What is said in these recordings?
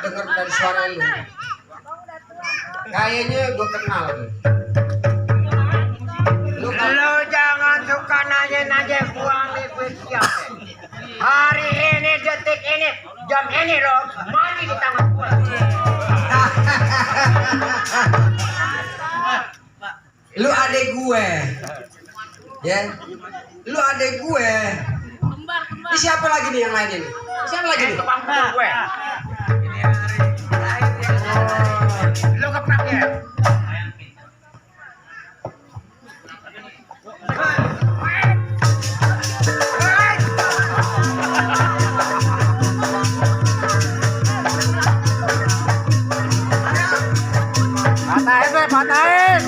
dengar dari suara lu. Kayaknya gue kenal. Lu jangan suka nanya gua nih siapa. Hari ini, detik ini, jam ini loh, mati di tangan gua. Lu adek gue. Ya. Lu adek gue. Ini siapa lagi nih yang lain ini? Siapa lagi nih? Kebangku gue. Lu keprak ya? Patahin.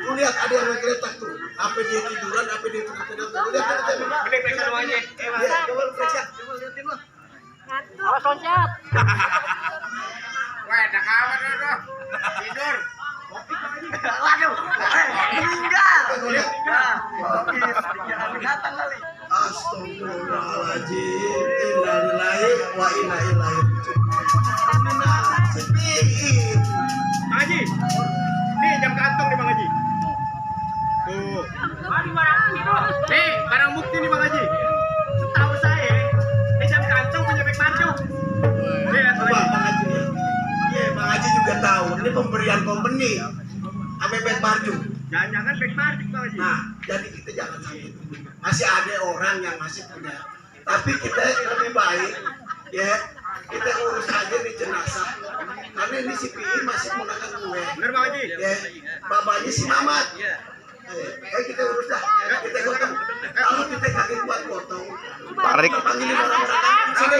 Lu lihat ada yang ngegeletak tuh. Apa dia tiduran, apa dia tengah-tengah tuh. Lihat. Boleh periksa semuanya. Coba lu periksa. Coba liatin lu. Awas loncat. Wah, ada kawan lu. Tidur. Waduh. Meninggal. Datang kali. Astagfirullahaladzim. Innalillahi wa inna ilaihi raji'un. Sepi. Pak Haji, nih jam kantong nih Bang Haji. Tuh. Nih barang bukti nih Bang Haji. Setahu saya, ini jam kantong punya Bek Marjo. Lihat Coba Bang Haji. Iya, Bang Haji juga tahu. Ini pemberian company. Ame Bet Marju. Jangan-jangan Bek Marjo Bang Haji. Nah, jadi kita jangan sampai itu. Masih ada orang yang masih punya. Tapi kita lebih baik, ya kita urus aja nih jenazah. Karena ini si PI masih menggunakan gue. Bener Bang Haji? Ya, bapaknya si Mamat. Kita urus dah. Kita potong. Kalau kita kaki buat potong, Tarik. panggilin orang-orang. Sini.